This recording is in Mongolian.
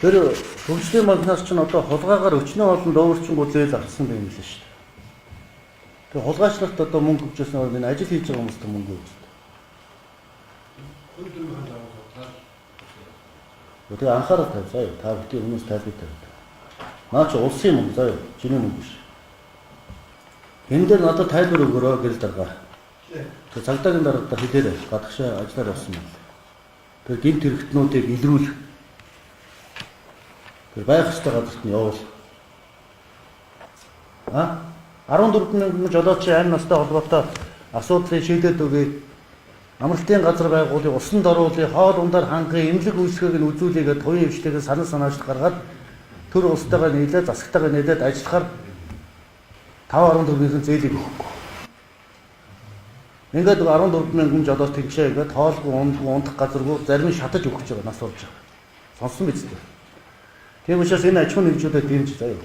Тэр хөгжлийн банкнаас чинь одоо хулгайгаар өчнөө олон дуугарчингууд зээл авсан байх юм лээ шүү дээ. Тэр хулгайч нарт одоо мөнгө өгч байсан бол энэ ажил хийж байгаа хүмүүст мөнгө өгч. Хууль дүрмийн дагуу судалгаа. Тэгээ анхаарал тавь заа юу. Та бүхний өмнөөс тайлбар тавь. Наа чи улсын мөнгө заа юу. Чиний мөнгө биш. Энэ дээр надад тайлбар өгөөрэй гэрэл дарга. Тэр цагдаагийн даргад хэлээрэй. Гадагшаа ажиллаар явсан байна. Тэр гинт хэрэгтнүүдийг илрүүл. Тэр байх ёстой газарт нь явуул. А 14 мянган жолоочийн амь настай холбоотой асуудлыг шийдээд өгье. Амралтын газар байгуулъя, усан даруулъя, хоол ундаар хангая, эмнэлэг үйлчлэгийг нь үзүүлье гэдээ хувийн хвшлийг санал санаачд гаргаад төр улстайгаа нийлээд, засагтайгаа нийлээд ажиллахаар 5.4-ийн зээлийг өгөхгүй. Ингээд 14 мянган жолооч тэгшээ ингээд хоолгүй, ундгүй, унтах газаргүй зарим нь шатаж өгч байгаа нас болж байгаа. Сонссон биз дээ. Тийм учраас энэ аж ахуйн нэгжүүдэд дэмж заяа.